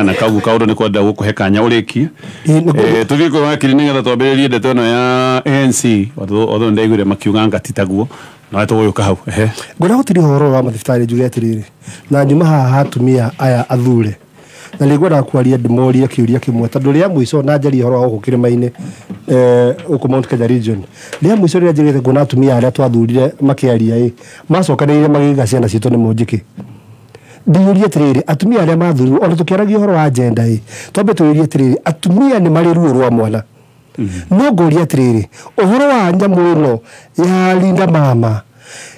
Na kau kaundu ni kwenda gukuhe kanya urikie. Tuthie kwa wakiri nigetha twambiririe ndeto ĩno ya ANC otho ndaiguire makiuga ngati taguo na tũgũyũka hau. Ehe, ngwenda gũtiria ũhoro wa mathibitarĩ njuge atĩrĩrĩ, na nyuma haha atumia aya athure na nĩ ngwenda kwaria ndĩmorie kĩũria kĩmwe tondũ rĩa mũico na njarie ũhoro wa gũkũ kĩrĩma-inĩ, gũkũ Mount Kenya region, rĩa mũico rĩrĩa njĩrĩte kuona atumia arĩa twathurire makĩaria ĩ macokanĩrĩire magĩiga ciana citũ nĩ mũnjĩkĩ. Ndĩyũrie atĩrĩrĩ, atumia arĩa mathurirwo ona tũkĩaragia ũhoro wa agenda ĩ twambe tũyũrie atĩrĩrĩ, atumia nĩ marĩ ruo rwa mwana. No ngũria atĩrĩrĩ, ũhoro wa nyamũ ĩno ya Linda Mama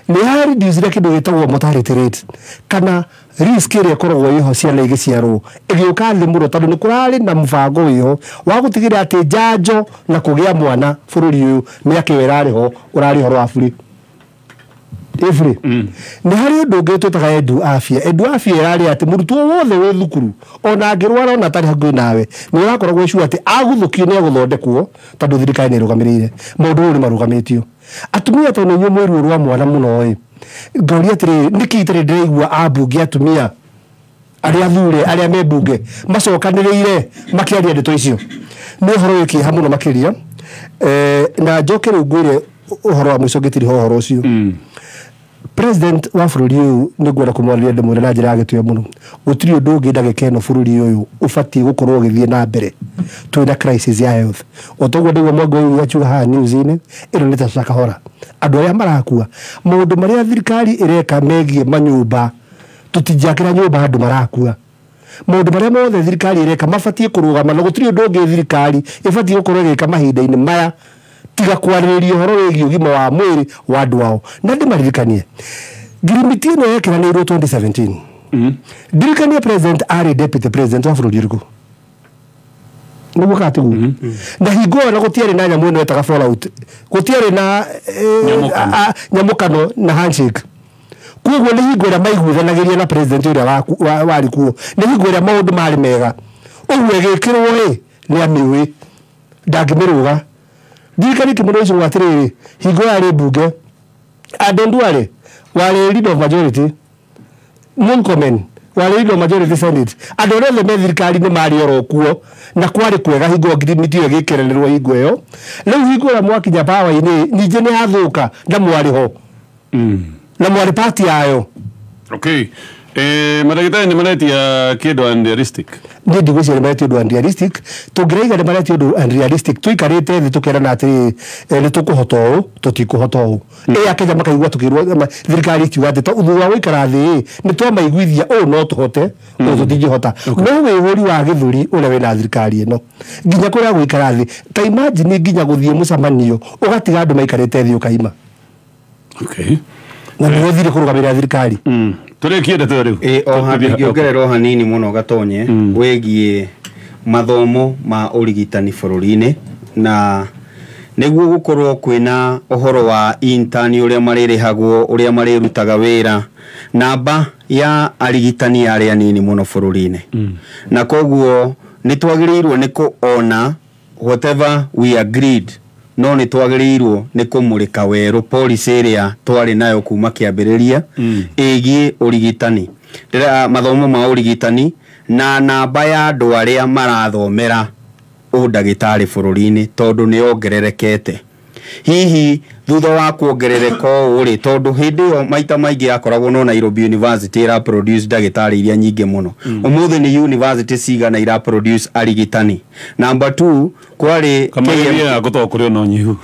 nĩ ya reduce kĩndũ gĩtagwo mortality rate kana risk ĩrĩa ĩkoragwo ĩho ciana igĩciarwo ĩgĩũka thĩ mũno, tondũ nĩ kũrarĩ na mũbango wĩho wa gũtigĩrĩra atĩ njanjo na kũgĩa mwana bũrũri ũyũ mĩaka ĩyo ĩrarĩ ho ũrarĩ ũhoro wa burĩ. Every nĩ harĩ ũndũ ũngĩ twĩtaga Edu Afya. Edu Afya ĩrarĩ atĩ mũrutwo wothe wĩ thukuru ona angĩrwara ona atarĩ hakuhĩ nawe nĩ ũrakoragwo sure atĩ aguthũkio nĩ egũthondekwo tondũ thirikari nĩ ĩrũgamĩrĩire maũndũ ũyũ nĩ marũgamĩtio. Atumia tondũ nĩ inyuĩ mwĩ ruo rwa mwana mũno ĩ, ngoria atĩrĩrĩ, nĩkĩ itarĩ ndĩraigua ambunge atumia arĩa athure arĩa me mbunge macokanĩrĩire makĩaria ndeto icio? Nĩ ũhoro wĩ kĩeha mũno makĩria. Na njoke rĩu ngwĩre ũhoro wa mũico ngĩtiriha ũhoro ũcio. President wa bũrũri ũyũ nĩ ngwenda kũmwarĩria ndĩmwĩre na njĩra ya gĩtĩo mũno, gũtirĩ ũndũ ũngĩ ndagĩka ĩno bũrũri ũyũ ũbatiĩ gũkorwo ũgĩthiĩ na mbere twĩna crisis ya health. O toguo ndaigua Mwangi wa akiuga haha news-inĩ ĩno nĩ ta kahora, andũ arĩa marakua, maũndũ marĩa thirikari ĩreka megiĩ manyũmba, tũtingĩakĩra nyũmba andũ marakua. Maũndũ marĩa mothe thirikari ĩreka mabatiĩ kũrũgama, na gũtirĩ ũndũ ũngĩ thirikari ĩbatiĩ gũkorwo ĩgĩka mahinda-inĩ maya tiga kwarĩrĩria ũhoro wĩgiĩ ũgima wa mwĩrĩ wa andũ ao. Na ndĩmaririkanie ngirimiti ĩno yekĩranĩirwo 2017. Ndirikanie president arĩ deputy president wa bũrũri ũrĩkũ? Nĩguo kana tiguo? Na hingo ĩyo na gũtiarĩ na nyamũ ĩno ĩtaga fallout, gũtiarĩ na nyamũkano na handshake. Koguo nĩ hingo ĩrĩa maiguithanagĩria na president ũrĩa warĩ kuo, nĩ hingo ĩrĩa maũndũ marĩ mega. Ũguo ĩgĩkĩrwo ĩ nĩ amĩũĩ ndangĩmĩrũga. Ndirikanie kĩmũno icio atĩrĩrĩ, hingo yarĩ mbunge Aden Duale warĩ leader of majority, Murkomen warĩ leader of majority Senate, andũ arĩa othe me thirikari-inĩ marĩ oro kuo na kwarĩ kwega hingo ngirimiti ĩyo ĩgĩkĩranĩrwo hingo ĩyo. Rĩu hingo ĩrĩa mwakinya power-inĩ ningĩ nĩ yathũka na mwarĩ ho na mwarĩ party yayo. Okay. Madagĩtarĩ nĩ maretia kĩndũ unrealistic. Niĩ ndigwĩciria nĩ maretia ũndũ unrealistic. Tũngĩraiga nĩ maretia ũndũ unrealistic, tũikarĩte thĩ tũkerana atĩrĩrĩ, nĩ tũkũhota ũũ, tũtikũhota ũũ. Ĩ Akenya makaigua tũkĩrwo thirikari ikiuga atĩ thutha wa gũikara thĩ nĩ twamaiguithia ũũ no tũhote, ũũ tũtingĩhota. No wĩhũri wa gĩthũri ũrĩa wĩna thirikari ĩno nginya kũrĩa gũikara thĩ, ta imagine nginya gũthiĩ mũcemanio ũgatiga andũ maikarĩte thĩ ũkaima. Okay. Na nĩ ũthire kũrũgamĩrĩra thirikari. Tũrĩkie ndeto rĩu. O handũ ingĩongerera o hanini mũno gatonye wĩgiĩ mathomo ma ũrigitani bũrũri-inĩ, na nĩguo gũkorwo kwĩna ũhoro wa intern ũrĩa marĩrĩhagwo, ũrĩa marĩrutaga wĩra, namba ya arigitani arĩa anini mũno bũrũri-inĩ. Na koguo nĩ twagĩrĩirwo nĩ kũona whatever we agreed, no nĩ twagĩrĩirwo nĩ kũmũrĩka werũ policy ĩrĩa twarĩ nayo kuma kĩambĩrĩria ĩgiĩ ũrigitani, mathomo ma ũrigitani na namba ya andũ arĩa marathomera ũndagĩtarĩ bũrũri-inĩ, tondũ nĩ yongererekete. Hihi thutha wa kuongerereka ũũ rĩ, tondũ hĩndĩ ĩyo maita maingĩ yakoragwo no Nairobi University ĩra produce ndagĩtarĩ iria nyingĩ mũno. Ũmũthĩ nĩ university cigana ira produce arigitani? Number 2, kwarĩ Kamagĩria gũtoka kũrĩ ona ũnyihu.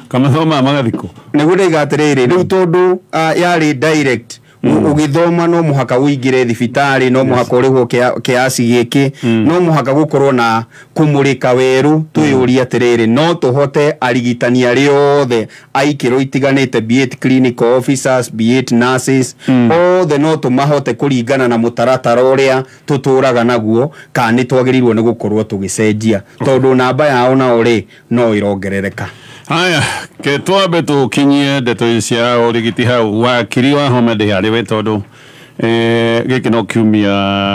Kamathoma magathikũ. Nĩguo ndaiga atĩrĩrĩ, rĩu tondũ yarĩ direct ũgĩthoma no mũhaka ũingĩre thibitarĩ, no mũhaka ũrĩhwo kĩasi gĩkĩ, no mũhaka gũkorwo na kũmũrĩka werũ. Twĩyũrie atĩrĩrĩ, no tũhote arigitani arĩa othe a ikĩro itiganĩte, be it clinical officers, be it nurses, othe no tũmahote kũringana na mũtaratara ũrĩa tũtũraga naguo, kana nĩ twagĩrĩirwo nĩ gũkorwo tũgĩcenjia, tondũ namba yao nao rĩ no ĩrongerereka. Haya, ke twambe tũkinyie ndeto cia ũrigiti hau. Wakiri wa Homa ndĩ we tondũ gĩkĩ no kiumia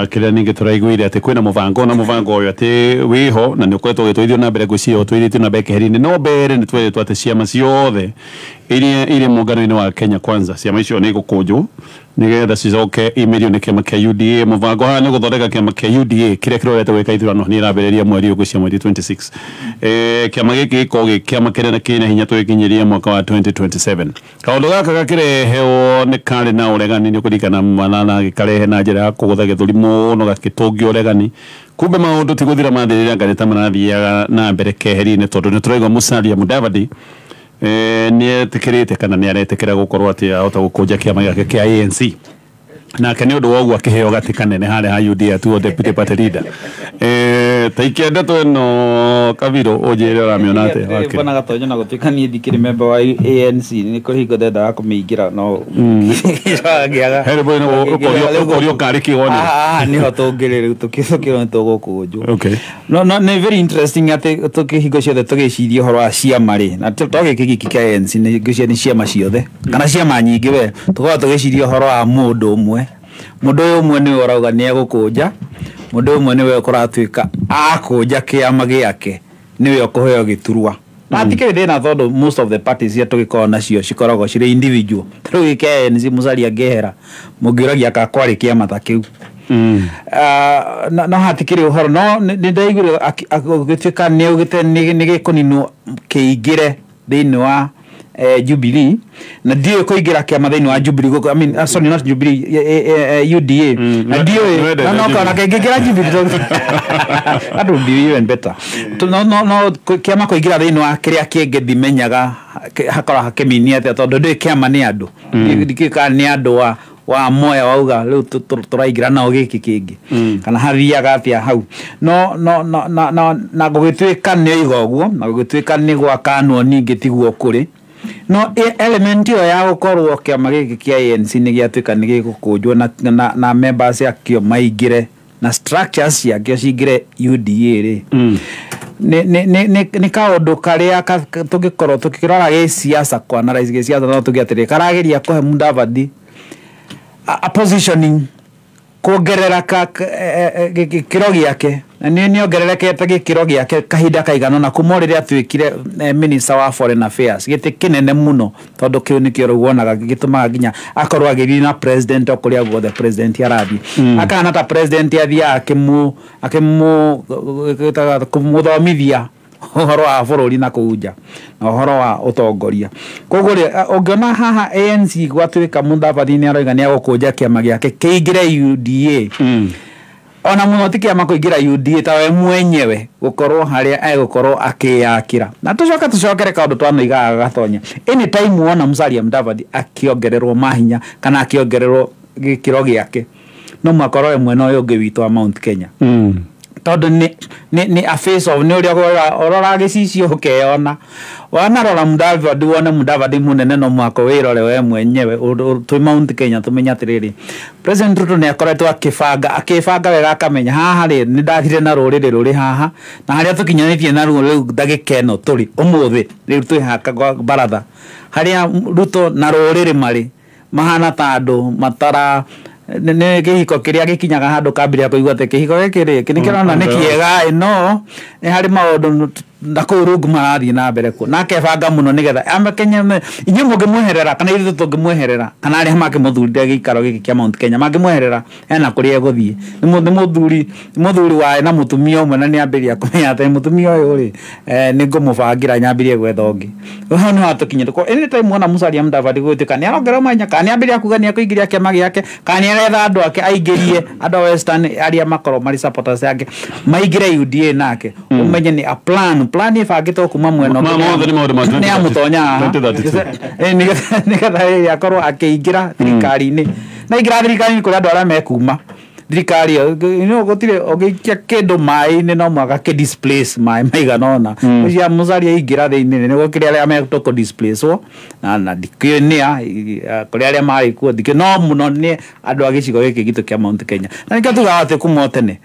kĩrĩa ningĩ tũraiguire atĩ kwĩna mũbango, na mũbango ũyũ atĩ wĩho na nĩ ũkoretwo ũgĩtwarithio na mbere, ngwĩciria ũtwarithĩtio na mbere keheri-inĩ. No mbere nĩ tweretwo atĩ ciama ciothe iria irĩ mũngano-inĩ wa Kenya Kwanza. Ciama icio nĩ igũkũnjwo nĩgetha cicoke imerio nĩ kĩama kĩa UDA. Mũbango haha nĩ gũthondeka kĩama kĩa UDA kĩrĩa kĩrorete gwĩka ithurano nĩ ĩrambĩrĩria mweri ũyũ cia mweri 26. Kĩama gĩkĩ gĩkorwo gĩ kĩama kĩnene kĩna hinya tũgĩkinyĩria mwaka wa 2027. Kaũndũ gaka gakĩrehwo nĩ karĩ na ũregani nĩ ũkũririkana Malala gĩkarehe na njĩra ya kũgũtha gĩthũri mũno gakĩtũngia ũregani. Kumbe maũndũ ti gũthira mathirĩra ngarĩ ta marathiaga na mbere keheri-inĩ tondũ nĩ tũraigua Musalia Mudavadi nĩ etĩkĩrĩte kana nĩ aretĩkĩra gũkorwo atĩ ahota gũkũnja kĩama gĩake kĩa ANC nake nĩ ũndũ wa ũguo akĩheo gatĩ kanene harĩa ha UDA atuo deputy party leader. Ta ikia ndeto ĩno Kabiro ũnjĩre ũramĩona atĩa wakĩrĩ. Bwana Gatonyo, na gũtuĩka niĩ ndikĩrĩ member wa ANC nĩ kũrĩ hingo ndendaga kũmĩingĩra no ngĩaga. He rĩmwe ũkorio karĩ kĩgone. Haha nĩho tũngĩrĩ rĩu tũkĩrwo nĩ tũgũkũnjwo. No nĩ very interesting atĩ tũkĩhingo ciothe tũgĩciria ũhoro wa ciama rĩ, na to gĩkĩ giki kĩa ANC nĩ ngwĩciria nĩ ciama ciothe kana ciama nyingĩ we tũkoragwo tũgĩciria ũhoro wa mũndũ ũmwe. Mũndũ ũyũ ũmwe nĩwe ũrauga nĩ egũkũnja, mũndũ ũmwe nĩwe ũkoratuĩka akũnja kĩama gĩake nĩwe ũkũheo gĩturwa. Na hatikĩrĩ thĩna tondũ most of the parties iria tũgĩkoragwo nacio cikoragwo cirĩ individual. Ta rĩu gĩkĩ ANC Musalia angĩehera mũngĩũragia ka kwarĩ kĩama ta kĩu. No hatikĩrĩ ũhoro no nĩ ndaiguire gũgĩtuĩka nĩ augĩte nĩ gĩkũninwo kĩingĩre thĩinĩ wa Jubilee, na ndiũĩ kũingĩra kĩama thĩinĩ wa Jubilee gũkũ, I mean, sorry, not Jubilee, UDA, na ndiũĩ nĩwendete no no Jubilee. kana kĩngĩingĩra Jubilee that would be even better. No kĩama kũingĩra thĩinĩ wa kĩrĩa kĩngĩ ndimenyaga hakorwo hakĩminia atĩa tondũ ndũĩ kĩama nĩ andũ, ndikĩũĩ kana nĩ andũ wa moya wauga rĩu tũraingĩra nao gĩkĩ kĩngĩ kana hathiaga atĩa hau no no no na na na gũgĩtuĩka nĩ oiga ũguo na gũgĩtuĩka nĩ gwakanwo ningĩ tiguo kũrĩ no element ĩyo ya gũkorwo kĩama gĩkĩ kĩa ANC nĩ gĩatuĩka nĩ gĩgũkũnjwo na members akĩo maingĩre na structures ciakĩo cingĩre UDA rĩ, nĩ kaũndũ karĩa tũngĩkorwo tũkĩrora gĩciaca kwa analyze gĩciaca no tuge atĩrĩ karageria kũhe Mudavadi a positioning kuongerera gĩkĩro gĩake na nĩ nĩongererekete gĩkĩro gĩake kahinda kaigana na kuma rĩrĩa atuĩkire minister wa foreign affairs, gĩtĩ kĩnene mũno tondũ kĩu nĩkĩo rĩu wonaga gĩtũmaga nginya akorwo agĩthiĩ na president o kũrĩa guothe president arathiĩ, akahana ta president athiaga akĩmũ kũmũthomithia ũhoro wa bũrũri na kũu nja na ũhoro wa ũtongoria. Koguo rĩ, ũngĩona haha ANC gwatuĩka Mudavadi nĩ aroiga nĩ egũkũnja kĩama gĩake kĩingĩre UDA, ona mũno ti kĩama kũingĩra UDA ta we mwenyewe gũkorwo harĩa egũkorwo akĩyakĩra. Na tũcoke tũcokere kaũndũ twanoigaga Gatonya, anytime wona Musalia Mudavadi akĩongererwo mahinya kana akĩongererwo gĩkĩro gĩake no mũhaka ũrore mwena ũyũ ũngĩ witũ wa Mount Kenya, tondũ nĩ a face of nĩ ũrĩa ũrora gĩcicio ũkeyona wanarora Mudavadi wone Mudavadi mũnene no mũhaka wĩrore we mwenyewe twĩ Mount Kenya tũmenye atĩrĩrĩ President Ruto nĩ akoretwo akĩbanga wega akamenya haha rĩ nĩ ndathire na rũrĩrĩ rũrĩ haha na harĩa tũkinyanĩtie naruo rĩu ndagĩka ĩno tũrĩ ũmũthĩ rĩu twĩ haka gwa baratha harĩa Ruto na rũrĩrĩ marĩ mahana ta andũ matara nĩ kĩhiko kĩrĩa gĩkinyaga handũ kambĩrĩria kũigua atĩ kĩhiko gĩkĩ rĩ nĩ kĩrona nĩ kĩega ĩ no nĩ harĩ maũndũ na kũu rungu marathiĩ na mbere kuo na akebanga mũno nĩgetha amakenya inyuĩ mũngĩmweherera kana ithuĩ tũngĩmweherera kana arĩa makĩmũthurire gĩikaro gĩkĩ kĩa Mount Kenya mangĩmweherera hena kũrĩa egũthiĩ. Nĩ mũthuri wa na mũtumia ũmwe na nĩ ambĩrĩria kũmenya atĩ mũtumia ũyũ rĩ nĩ ngũmũbangĩra nyambĩrĩrie gwetha ũngĩ. Hau nĩho hatũkinyĩte. Kwa anytime wona Musalia Mudavadi gũgĩtuĩka nĩ arongererwo mahinya kana nĩ ambĩrĩria kuga nĩ ekũingĩria kĩama gĩake kana nĩ aretha andũ ake aingĩrie andũ a Western arĩa makorwo marĩ supporters yake maingĩre UDA nake ũmenye nĩ a plan ĩbangĩtwo kuma mwena Ma mothe nĩ maũndũ ma nĩ ya mũtonya haha. 2032. Nĩgetha rĩrĩa akorwo akĩingĩra thirikari-inĩ na ingĩra thirikari-inĩ kũrĩ andũ arĩa mekuma thirikari ĩyo no gũtirĩ ũngĩikia kĩndũ maĩ-inĩ no mũhaka kĩ displace maĩ maigana ũna. Ũcio Musalia aingĩra thĩinĩ nĩ gũkĩrĩ arĩa metũkũ displace na ndikĩũĩ nĩa kũrĩ arĩa marĩ kuo ndikĩũĩ no mũno nĩ andũ a gĩcigo gĩkĩ gitũ kĩa Mount Kenya na nĩkĩo tugaga atĩ kuma o tene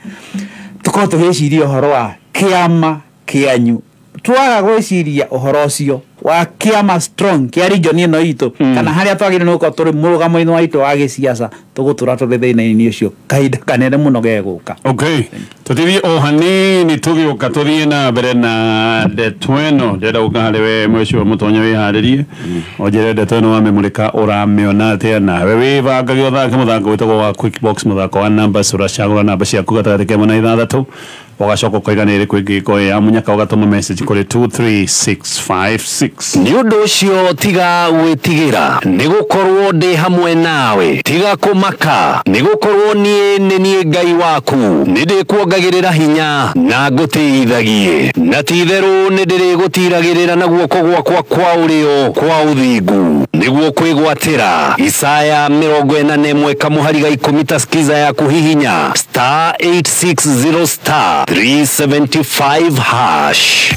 tũkorwo tũgĩciria ũhoro wa kĩama kĩanyu twaga gwĩciria ũhoro ũcio wa kĩama strong kĩa region ĩno itũ kana harĩa twagĩrĩirwo nĩ gũkorwo tũrĩ mũrũgamo-inĩ wa itũ wa gĩciaca. Tũgũtũra tũrĩ thĩna-inĩ ũcio kahinda kanene mũno gegũka. Okay, tũthiĩ o hanini tũgĩũka tũthiĩ na mbere na ndeto ĩno. Ndĩrenda gũka harĩ we mweci wa mũtonya wĩharĩrie ũnjĩre ndeto ĩno wamĩmũrĩka ũramĩona atĩa, nawe wĩbangage ũthake mũthako wĩtagwo wa quick box, mũthako wa numbers. Ũracagũra namba ciaku gatagatĩ ka 1 na 6, ũgacoka ũkaiga nĩ ĩrĩkũ ĩngĩkorwo ĩ ya mũnyaka, ũgatũma message kũrĩ 23656. Nĩ ũndũ ũcio tiga gwĩtigĩra, nĩ gũkorwo ndĩ hamwe nawe. Tiga kũmaka, nĩ gũkorwo niĩ nĩ niĩ Ngai waku. Nĩ ndĩkuongagĩrĩra hinya na ngũtĩithagie, na ti-itherũ nĩ ndĩrĩgũtiragĩrĩra na guoko gwakwa kwa ũrĩo kwa ũthingu nĩguo kwĩgwatĩra. Isaya 41 kamũhari ga 10. Ta skiza ya kũhihinya *860*375#.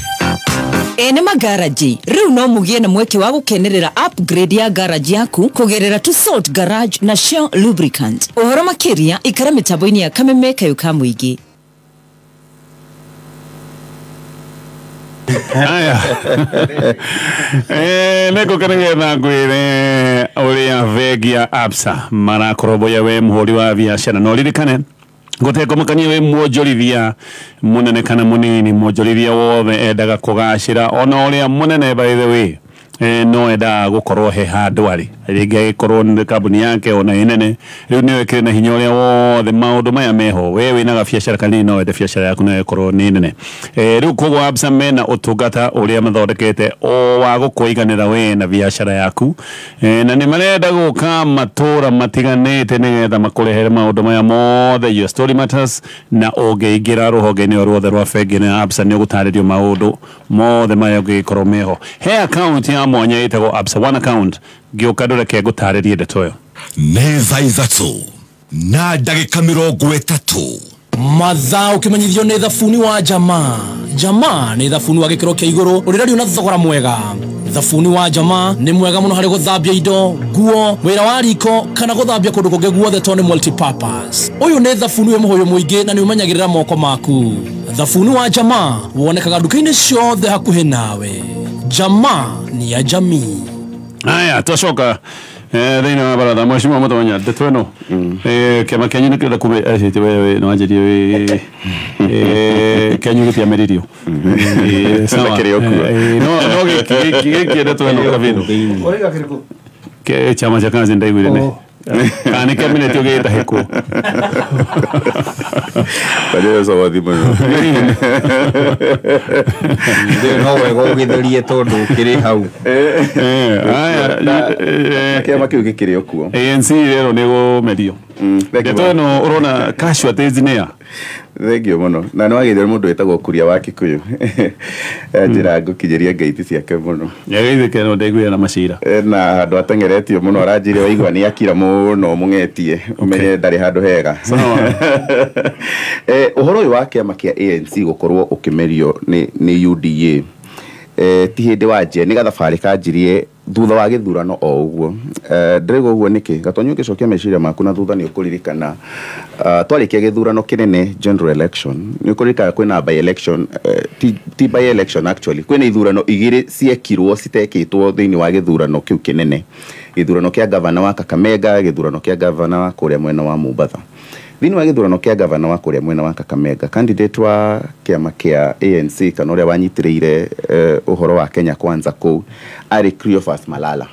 Ene magaraji riu no mugie na mweke wa gukenerera upgrade ya garage yaku kugerera tu Salt Garage na Shell Lubricant. Uhoro makiria ikara mitambo-ini ya Kameme kayo ka muingi. Aya. Nĩngũka nĩgetha ngwĩre ũrĩa bengi ya Absa marakoromboya we mũhũri wa biacara, na ũririkane gũtekũmakania wĩ mwonjorithia mũnene kana mũnini, mwonjorithia wothe endaga kũgacĩra, ona ũrĩa mũnene, by the way, no endaga gũkorwo he handũ arĩ, rĩngĩ agĩkorwo nĩ kambuni yake ona ĩ nene rĩu nĩyo ĩkĩrĩ na hinya ũrĩa wothe maũndũ maya meho. We wĩna gabiacara kanini, no wende biacara yaku nayo ĩkorwo nĩ nene. Rĩu koguo Absa mena ũtungata ũrĩa mathondekete o wa gũkũiganĩra we na biacara yaku, na nĩ marenda gũka matũra matiganĩte nĩgetha makũrehere maũndũ maya mothe. Your story matters, na ũngĩingĩra rũhonge-inĩ o ruothe rwa bengi ya Absa nĩ ũgũtarĩrio maũndũ mothe marĩa ũngĩgĩkorwo meho. He account ya mwanya ĩtagwo Absa One Account. Ngĩũka ndũreke ngũtarĩrie ndeto ĩyo. Nĩ thaa 3:30. Mathaa ũkĩmenyithio nĩ thabuni wa Jamaa. Jamaa nĩ thabuni wa gĩkĩro kĩa igũrũ ũrĩrario na thogora mwega. Thabuni wa Jamaa nĩ mwega mũno harĩ gũthambia indo, nguo, wĩra wa riko kana gũthambia kũndũ kũngĩ guothe tondũ nĩ multipurpose. Ũyũ nĩ thabuni wĩ mũhũyũ mũingĩ na nĩ ũmenyagĩrĩra moko maku. Thabuni wa Jamaa wonekaga nduka-inĩ ciothe hakuhĩ nawe. Jamaa ni ya jamii. Aya, twacoka thĩinĩ wa baratha. Mheshimiwa Mũtonya, ndeto ĩno, kĩama kĩanyu nĩ kĩrenda kume acĩte wewe no wanjĩrie wĩ kĩanyu gĩtiamĩririo. Sawa. Kĩrĩ o kuo. No gĩkĩ ndeto ĩno kabitho. Ũraiga kĩrĩkũ? Ke chama cha kazi ndaiguire nĩ Oh. kana nĩ kĩamenetio gĩgĩtahĩkwo. Bajeo sawathi mũno. Ndĩ no wega ũgĩtherie tondũ ũkĩrĩ hau. Aya, Kĩama kĩu gĩkĩrĩ o kuo. ANC rero nĩ gũmerio. Thank you Ndeto mũno. ĩno ũrona casualties nĩ ya Thank you mũno. Na nĩ wagĩrĩire mũndũ wĩtagwo Kuria wa Kikuyu. Njĩra ngũkinyĩria ngeithi ciake mũno. Yagĩithĩke no ndaiguire na macira. Na handũ ateng'eretio mũno, aranjĩre waigua nĩ akira mũno mũng'etie ũmenye ndarĩ handũ hega. Sawa. Ũhoro ũyũ wa kĩama kĩa ANC gũkorwo ũkĩmerio nĩ UDA, ti hĩndĩ wanjia, nĩ gathabarĩ kanjirie thutha wa gĩthurano o ũguo. Ndĩraigua ũguo nĩkĩ Gatonyo, ũngĩcokia meciria maku na thutha nĩ ũkũririkana, twarĩkia gĩthurano kĩnene, general election, nĩ ũkũririkana kwĩna by election, ti by election actually, kwĩna ithurano igĩrĩ ciekirwo citekĩtwo thĩinĩ wa gĩthurano kĩu kĩnene, gĩthurano kĩa gavana wa Kakamega, gĩthurano kĩa gavana wa kũrĩa mwena wa Mombatha. Thĩinĩ wa gĩthurano kĩa gavana wa kũrĩa mwena wa Kakamega, candidate wa kĩama kĩa ANC kana ũrĩa wanyitĩrĩire ũhoro wa Kenya Kwanza kũu arĩ Cleophas Malala.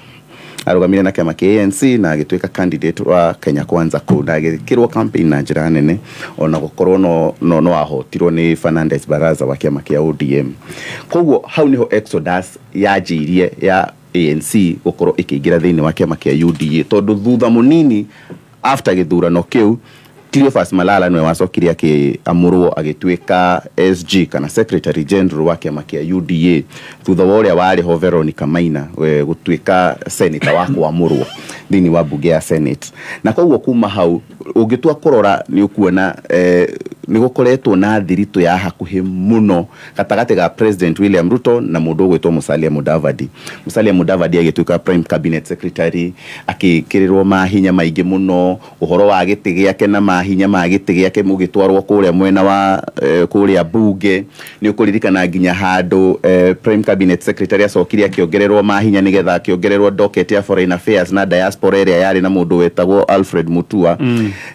Arũgamire na kĩama kĩa ANC na agĩtuĩka candidate wa Kenya Kwanza kũu na agĩkĩrwo campaign na njĩra nene, ona gũkorwo no ahotirwo nĩ Fernandes Baraza wa kĩama kĩa ODM. Koguo hau niho exodus yanjirie ya ANC gũkorwo ĩkĩingĩra thĩinĩ wa kĩama kĩa UDA, tondũ thutha mũnini after gĩthurano kĩu Cleophas Malala nĩwe wacokire akĩamũrwo agĩtuĩka SG kana Secretary General wa kĩama kĩa UDA, thutha wa ũrĩa warĩ ho Veronica Maina gũtuĩka senator wa kwamũrwo thĩinĩ wa bunge ya Senate. Na koguo kuma hau ũngĩtua kũrora nĩ ũkuona nĩ gũkoretwo na thiritũ ya hakuhĩ mũno gatagatĩ ga President William Ruto na mũndũ ũgwĩtwo Musalia Mudavadi. Musalia Mudavadi agĩtuĩka Prime Cabinet Secretary, akĩkĩrĩrwo mahinya maingĩ mũno ũhoro wa gĩtĩ gĩake na mahinya. mahinya ma gĩtĩ gĩake mũgĩtwarwo kũrĩa mwena wa kũrĩa bunge. Nĩ ũkũririkana nginya handũ Prime Cabinet Secretary acokire akĩongererwo mahinya nĩgetha akĩongererwo docket ya Foreign Affairs na diaspora ĩrĩa yarĩ na mũndũ wetagwo Alfred Mutua.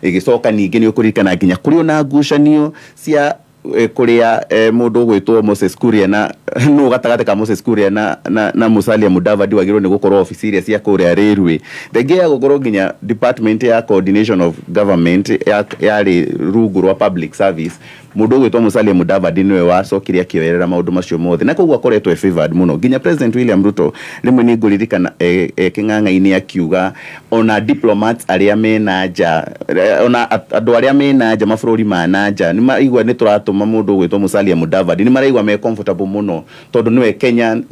Ĩgĩcoka ningĩ nĩ ũkũririkana nginya kũrĩ ona ngucanio cia kuria mundu gwitwo Moses Kuria na no gatagatĩ ka Moses Kuria na Musalia Mudavadi wagirwo ni gukorwo ofisi iria cia kuria Railway. Thengia ya gukorwo nginya department ya coordination of government yarĩ rungu rwa public service, mundu gwitwo Musalia Mudavadi niwe wacokire akioerera maundu macio mothe, na koguo akoretwo favored muno. Nginya President William Ruto rimwe ni nguririkana king'ang'a-inĩ akiuga ona diplomats aria mena nja, ona andu aria mena nja mabũrũri ma na nja ni maigua ni turatũma mundu gwitwo Musalia Mudavadi, ni maraigua me comfortable muno tondu niwe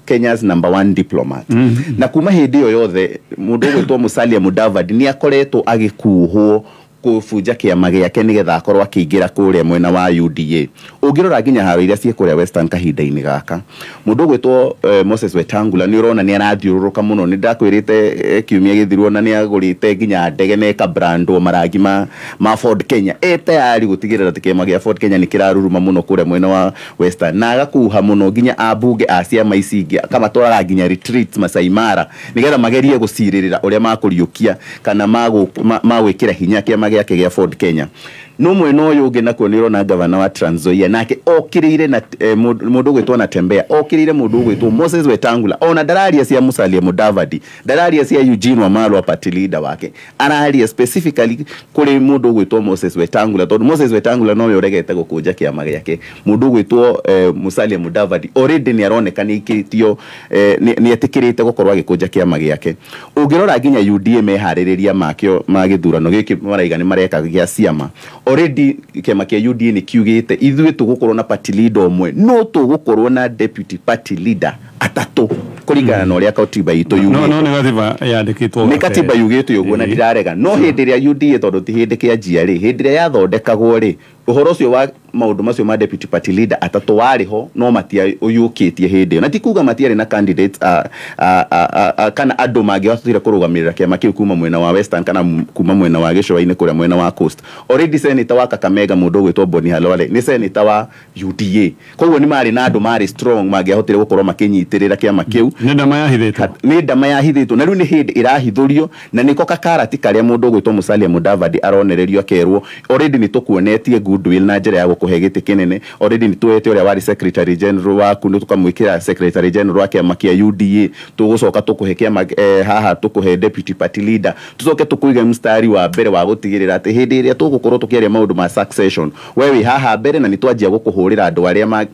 Kenya's number 1 diplomat. Na kuma hindi iyo yothe mundu gwitwo Musalia Mudavadi ni akoretwo agikuhwo kubunja kiama giake nigetha akorwo akiingira kuria mwena wa UDA. Ungirora nginya haro iria ciĩ kuria Western kahinda-inĩ gaka, mundu gwitwo Moses Wetangula ni urona ni arathiũrũrũka muno. Ni ndakwirite kiumia gĩthiru ona ni agũrĩte nginya ndege na ĩkabrandwo marangi ma Ford Kenya, e tayari gũtigĩrĩra atĩ kĩama gĩa Ford Kenya nĩ kĩraruruma mũno kũrĩa mwena wa Western, na agakuha mũno nginya ambunge a ciama ici ingĩ, akamatwaraga nginya retreats Masai Mara nĩgetha magerie gũcirĩrĩra ũrĩa makũriũkia kana magwĩkĩra hinya kĩama gĩake gĩa Ford Kenya. No mwena ũyũ ũngĩ nakuo nĩ ũrona gavana wa Trans Nzoia nake okĩrĩire na mũndũ ũgwĩtwo Natembeya, okĩrĩire mũndũ ũgwĩtwo Moses Wetangula. Ona ndararia cia Musalia Mudavadi, ndararia cia Eugene Wamalwa party leader wake, araria specifically kũrĩ mũndũ ũgwĩtwo Moses Wetangula, tondũ Moses Wetangula nowe ũregete gũkũnja kĩama gĩake. Mũndũ ũgwĩtwo Musalia Mudavadi already nĩ aroneka nĩ aikĩtio, nĩ etĩkĩrĩte gũkorwo agĩkũnja kĩama gĩake. Ũngĩrora nginya UDA meharĩrĩria makĩo ma gĩthurano gĩkĩ maraiga nĩ mareka gĩa ciama, already kĩama kĩa UDA nĩ kiugĩte ithuĩ tũgũkorwo na party leader ũmwe, no tũgũkorwo na deputy party leader atatũ kũringana na ũrĩa katiba itũ yugĩte. No nĩ katiba yandĩkĩtwo, nĩ katiba yugĩte ũguo na ndirarega. No hĩndĩ ĩrĩa UDA tondũ ti hĩndĩ kĩanjia rĩ, hĩndĩ ĩrĩa yathondekagwo rĩ, ũhoro ũcio wa maũndũ macio ma deputy party leader atatũ warĩ ho, no matiayũkĩtie hĩndĩ ĩyo. Na ti kuga matiarĩ na candidates kana andũ mangĩahotire kũrũgamĩrĩra kĩama kĩu kuma mwena wa Western kana kuma mwena wa gĩcũa-inĩ kũrĩa mwena wa Coast. Already senator wa Kakamega mũndũ ũgwĩtwo Boni Khalwale nĩ senator wa UDA, koguo nĩ marĩ na andũ marĩ strong mangĩahotire gũkorwo makĩnyitĩrĩra kĩama kĩu. Nĩ ndama yahithĩtwo, nĩ ndama yahithĩtwo, na rĩu nĩ hĩndĩ ĩrahithũrio, na nĩko kakarati karĩa mũndũ ũgwĩtwo Musalia Mudavadi aronererio akerwo already nĩ tũkuonetie goodwill na njĩra ya gũkũhe gĩtĩ kĩnene. Already nĩ tuoete ũrĩa warĩ secretary general waku, nĩ tũkamwĩkĩra secretary general wa kĩama kĩa UDA, tũgũcoka tũkũhe kĩama haha tũkũhe deputy party leader, tũcoke tũkũige mstari wa mbere wa gũtigĩrĩra atĩ hĩndĩ ĩrĩa tũgũkorwo tũkĩaria maũndũ ma succession we wĩ haha mbere, na nĩ twanjia gũkũhũrĩra andũ arĩa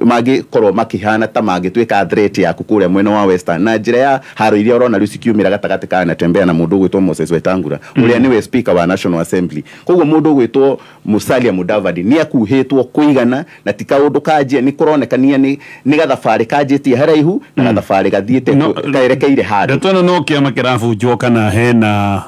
mangĩkorwo makĩhana ta mangĩtuĩka threat yaku kũrĩa mwena wa Western, na njĩra ya haro iria ũrona rĩu cikiumĩra gatagatĩ ka Natembeya na mũndũ ũgwĩtwo Moses Wetangula ũrĩa nĩwe speaker wa National Assembly. Koguo mũndũ ũgwĩtwo Musalia Mudavadi nĩ akuhĩtwo kũigana, na ti kaũndũ kanjia, nĩ kũronekania nĩ gathabarĩ kanjĩtie haraihu na gathabarĩ gathiĩte kerekeire handũ. Ndeto ĩno no kĩama kĩrabunjwo kana hena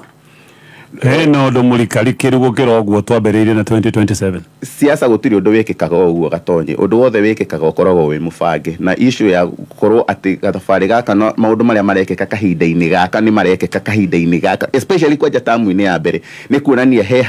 ũndũ mũrikarikĩru gũkĩra ũguo twambĩrĩirie na 2027? Siasa gũtirĩ ũndũ wĩkĩkaga o ũguo Gatonye, ũndũ wothe wĩkĩkaga ũkoragwo wĩ mũbange, na issue ya gũkorwo atĩ gathabarĩ gaka na maũndũ marĩa marekĩka kahinda-inĩ gaka nĩ marekĩka kahinda-inĩ gaka, especially kwanja tamu-inĩ ya mbere, nĩ kuonania he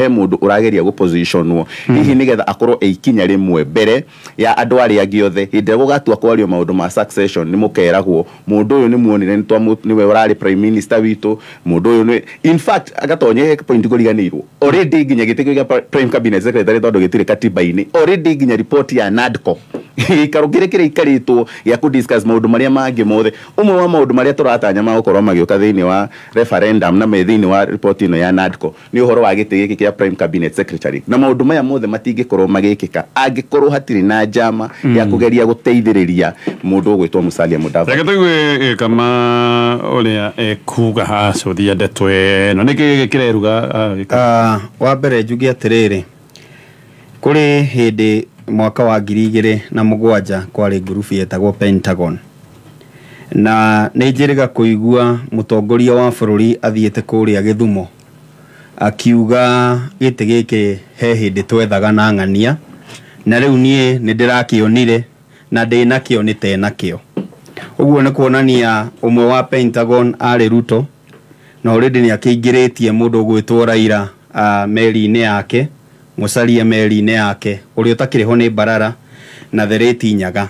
mũndũ ũrageria gũpositionwo hihi nĩgetha akorwo e ikinya rĩmwe mbere ya andũ arĩa angĩ othe. Hĩndĩ ĩrĩa gũgatua kwario maũndũ ma succession nĩ mũkeragwo mũndũ ũyũ nĩ muonire nĩwe ũrarĩ prime minister witũ, mũndũ ũyũ nĩ in fact Gatonye point kũriganĩirwo already nginya gĩtĩ kĩa prime cabinet secretary tondũ gĩtirĩ katiba-inĩ, already nginya report ya NADCO gĩikaro kĩrĩa kĩraikarĩtwo gĩa kũ discuss maũndũ marĩa mangĩ mothe. Ũmwe wa maũndũ marĩa tũratanya magũkorwo magĩũka thĩinĩ wa referendum na me thĩinĩ wa report ĩno ya NADCO nĩ ũhoro wa gĩtĩ gĩkĩ kĩa prime cabinet secretary, na maũndũ maya mothe matingĩkorwo magĩkĩka angĩkorwo hatirĩ na njama ya kũgeria gũteithĩrĩria mũndũ ũgwĩtwo Musalia Mudavadi. Reke tũigue kama ũrĩa ekuga hacũthia ndeto ĩno nĩkĩ kĩreruga. Wa mbere njuge atĩrĩrĩ, kũrĩ hĩndĩ mwaka wa 2007 kwarĩ ngurubu yetagwo Pentagon, na nĩ njĩrĩga kũigua mũtongoria wa bũrũri athiĩte kũrĩa Gĩthumo akiuga gĩtĩ gĩkĩ he hĩndĩ twethaga na ng'ania, na rĩu niĩ nĩ ndĩrakĩonire na ndĩnakĩo nĩ tenakĩo. Ũguo nĩ kuonania ũmwe wa Pentagon arĩ Ruto, na already nĩ akĩingĩrĩtie mũndũ ũgwĩtwo Raila meri-inĩ yake, Musalia meri-inĩ yake, ũrĩa ũtakĩrĩ ho nĩ Mbarara na Thereti Nyaga.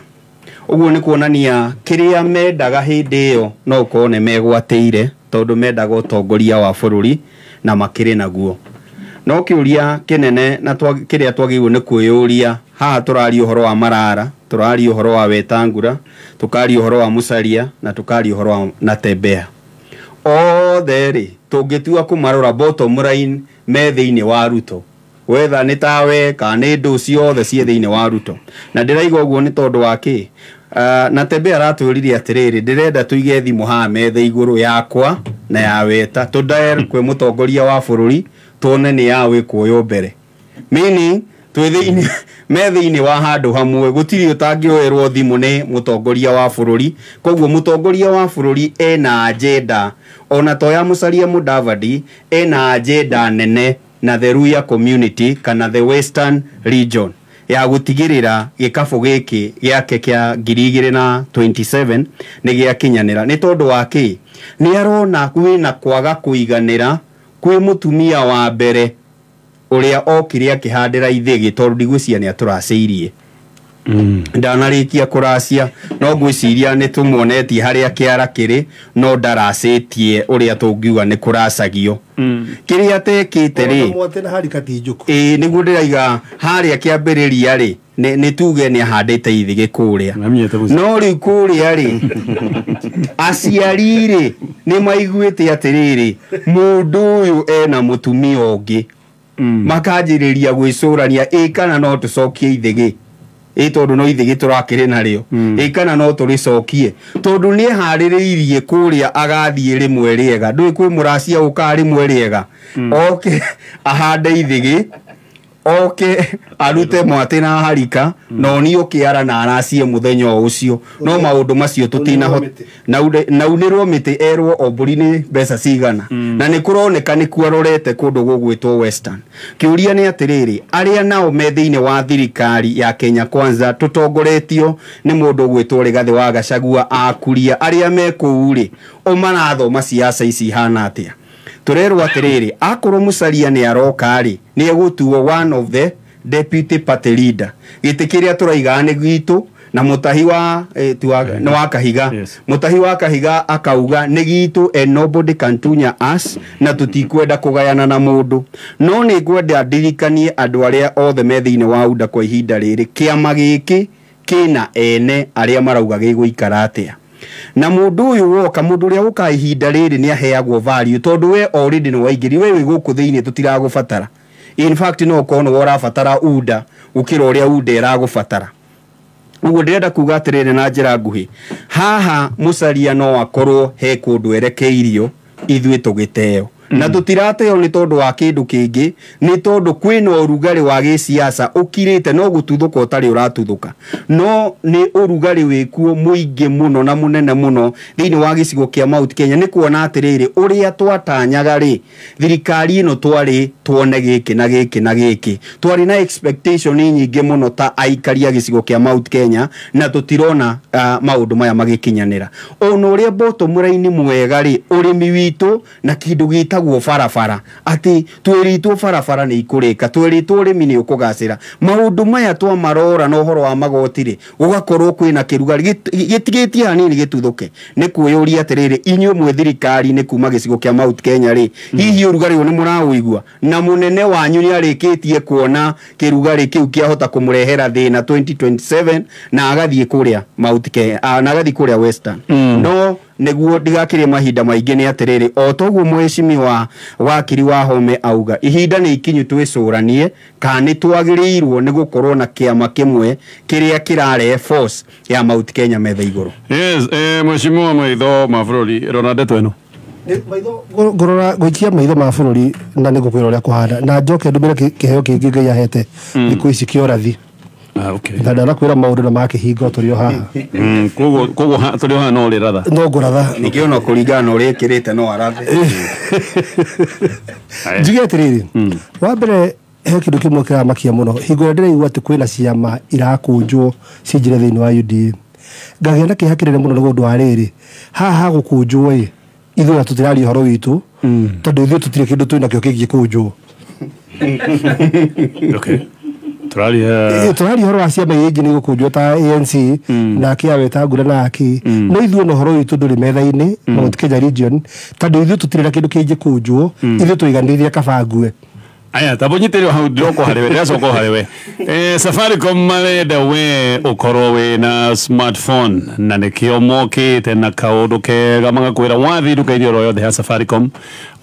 Ũguo nĩ kuonania kĩrĩa mendaga hĩndĩ ĩyo no ũkorwo nĩ megwatĩire, tondũ mendaga ũtongoria wa bũrũri na makĩrĩ naguo. No kĩũria kĩnene na kĩrĩa twagĩrĩirwo nĩ kwĩyũria haha, tũraria ũhoro wa Marara, tũraria ũhoro wa Wetangula, tũkaria ũhoro wa Musalia na tũkaria ũhoro wa Natembeya. Othe rĩ, tũngĩtua kũmarora bottom line me thĩinĩ wa Ruto, wetha nĩ tawe kana nĩ ndũ ciothe ciĩ thĩinĩ wa Ruto. Na ndĩraiga ũguo nĩ tondũ wa kĩ? Natembeya aratwĩrire atĩrĩrĩ, ndĩrenda tũige thimũ haha metha igũrũ yakwa na ya Weta, tũdial kwĩ mũtongoria wa bũrũri tuone nĩ yaũ ĩkuoywo mbere. Meaning twĩ thĩinĩ, me thĩinĩ wa handũ hamwe, gũtirĩ ũtangĩoerwo thimũ nĩ mũtongoria wa bũrũri. Koguo mũtongoria wa bũrũri ena agenda, ona to ya Musalia Mudavadi, ena agenda nene na the Luhya community kana the Western region ya gũtigĩrĩra gĩkabũ gĩkĩ gĩake kĩa 2027 nĩ gĩakinyanĩra. Nĩ tondũ wa kĩ? Nĩ arona kwĩna kwaga kũiganĩra kwĩ mũtumia wa mbere ũrĩa okire akĩhandĩra ithĩgĩ, tondũ ndigwĩciria nĩ atũracĩirie. Ndanarĩkia kũracia, no ngwĩciria nĩ tũmuonetie harĩa kĩara kĩrĩ, no ndaracĩtie ũrĩa tũngiuga nĩ kũracagio. Kĩrĩa atekĩte rĩ, Mwate na harika ti njũku. Ĩĩ, nĩguo ndĩraiga harĩa kĩambĩrĩria rĩ, nĩ tuge nĩ ahandĩte ithĩgĩ kũrĩa. No rĩu kũrĩa rĩ, aciari rĩ nĩ maiguĩte atĩrĩrĩ, mũndũ ũyũ ena mũtumia ũngĩ. Makanjĩrĩria gwĩcũrania, ĩ kana no tũcokie ithĩgĩ, ĩ tondũ no ithĩgĩ tũrakĩrĩ narĩo, ĩ kana no tũrĩcokie, tondũ nĩ eharĩrĩirie kũrĩa agathiĩ rĩmwe rĩega. Ndũĩ kwĩ mũracia ũkaga rĩmwe rĩega, oke ahande ithĩgĩ, oke arute mwatĩ na harika, na onio kĩara na aracie mũthenya o ũcio. No maũndũ macio tũtinahota. Naunĩrwo mĩtĩ erwo o mbũri nĩ mbeca cigana. Na nĩ kũroneka nĩ kuarorete kũndũ gũgwĩtwo Western. Kĩũria nĩ atĩrĩrĩ, arĩa nao me thĩinĩ wa thirikari ya Kenya Kwanza tũtongoretio nĩ mũndũ ũgwĩtwo Rigathĩ wa Gachagua, akuria arĩa me kũu rĩ, o marathoma siasa ici ihana atĩa? Tũrerwo atĩrĩrĩ, akorwo Musalia nĩ aroka rĩ, nĩ egũtuo one of the deputy party leader. Gĩtĩ kĩrĩa tũraigaga nĩ gwitũ, na mũtahi wa, nĩ wa Kahiga. Mũtahi wa Kahiga akauga nĩ gwitũ and nobody can tunya us, na tũtikwenda kũgayana na mũndũ. No nĩ ngwenda ndirikanie andũ arĩa othe me thĩinĩ wa UDA kwa ihinda rĩrĩ, kĩama gĩkĩ kĩna ene arĩa marauga gĩgũikara atĩa. Na mũndũ ũyũ woka, mũndũ ũrĩa ũkaga ihinda rĩrĩ nĩ aheagwo value, tondũ we already nĩ waingĩrire, we wĩ gũkũ thĩinĩ tũtiragũbatara. In fact no ũkorwo nĩwe ũrabatara UDA gũkĩra ũrĩa UDA ĩragũbatara. Ũguo ndĩrenda kuga atĩrĩrĩ na njĩra nguhĩ, haha Musalia no akorwo he kũndũ erekeirio, ithuĩ tũgĩteo. Na tũtirateo nĩ tondũ wa kĩndũ kĩngĩ, nĩ tondũ kwĩna ũrugarĩ wa gĩsiasa ũkirĩte, no gũtuthũka ũtarĩ ũratuthũka. No nĩ ũrugarĩ wĩkuo mũingĩ mũno na mũnene mũno thĩinĩ wa gĩcigo kĩa Mount Kenya. Nĩ kuona atĩrĩrĩ, ũrĩa twatanyaga rĩ, thirikari ĩno twarĩ tuone gĩkĩ na gĩkĩ na gĩkĩ, twarĩ na expectation nyingĩ mũno ta aikari a gĩcigo kĩa Mount Kenya, na tũtirona maũndũ maya magĩkinyanĩra. Ona ũrĩa bottom line mwega rĩ, ũrĩmi witũ na kĩndũ gĩtagwo barabara, atĩ twĩrĩtwo barabara nĩ ikũrĩka, twĩrĩtwo ũrĩmi nĩ ũkũgacĩra. Maũndũ maya twamarora na ũhoro wa magoti rĩ, gũgakorwo kwĩna kĩrugarĩ gĩtigĩtie hanini gĩtuthũke. Nĩ kwĩyũria atĩrĩrĩ, inyuĩ mwĩ thirikari-inĩ kuma gĩcigo kĩa Mount Kenya rĩ, hihi ũrugarĩ ũyũ nĩ mũraũigua? Na mũnene wanyu nĩ arĩkĩtie kuona kĩrugarĩ kĩu kĩahota kũmũrehera thĩna 2027, na agathiĩ kũrĩa Mount Kenya, na agathiĩ kũrĩa Western. No nĩguo ndigakĩrĩe mahinda maingĩ nĩ atĩrĩrĩ, o toguo mheshimiwa wakiri wa Home auga, ihinda nĩ ikinyu twĩcũranie kana nĩ twagĩrĩirwo nĩ gũkorwo na kĩama kĩmwe kĩrĩa kĩrarehe force ya Mount Kenya metha igũrũ. Yes, mheshimiwa maitho ma bũrũri, rora ndeto ĩno. Ngũrora ngũikia maitho ma bũrũri na nĩ ngũkwĩra ũrĩa kũhana, na njoke ndũmĩre kĩheo kĩngĩ Ngai ahete thikũ ici kĩa ũrathi. Na ndanakwĩra maũndũ na makĩhinga tũrĩ o haha. Koguo tũrĩ o haha no ũrĩratha. No ngũratha. Ningĩ ona kũringana na ũrĩa ĩkĩrĩte no arathe. Njuge atĩrĩrĩ, wa mbere he kĩndũ kĩmwe kĩramakia mũno. Hingo ĩrĩa ndĩraigua atĩ kwĩna ciama irakũnjwo cinjire thĩinĩ wa UDA, ngagĩa na kĩeha kĩnene mũno nĩ ũndũ wa rĩrĩ, haha hagũkũnjwo ĩ, ithuĩ ona tũtiraria ũhoro witũ, tondũ ithuĩ tũtirĩ kĩndũ twĩnakĩo kĩngĩkũnjwo. Okay. Tũraria Tũraria ũhoro wa ciama iria ingĩ nĩ gũkũnjwo ta ANC na kĩa Wetangula na akĩ, no ithuĩ ona ũhoro witũ ndũrĩ metha-inĩ Mount Kenya region, tondũ ithuĩ tũtirĩ na kĩndũ kĩngĩkũnjwo, ithuĩ tũiganĩire kaba ngue. Aya, tabo nyitĩrĩo hau, ndĩroka harĩ we, ndĩracoka harĩ we. Safaricom marenda we ũkorwo wĩna smartphone, na nĩkĩo mokĩte na kaũndũ kega, magakwĩra wathiĩ nduka-inĩ oro yothe ya Safaricom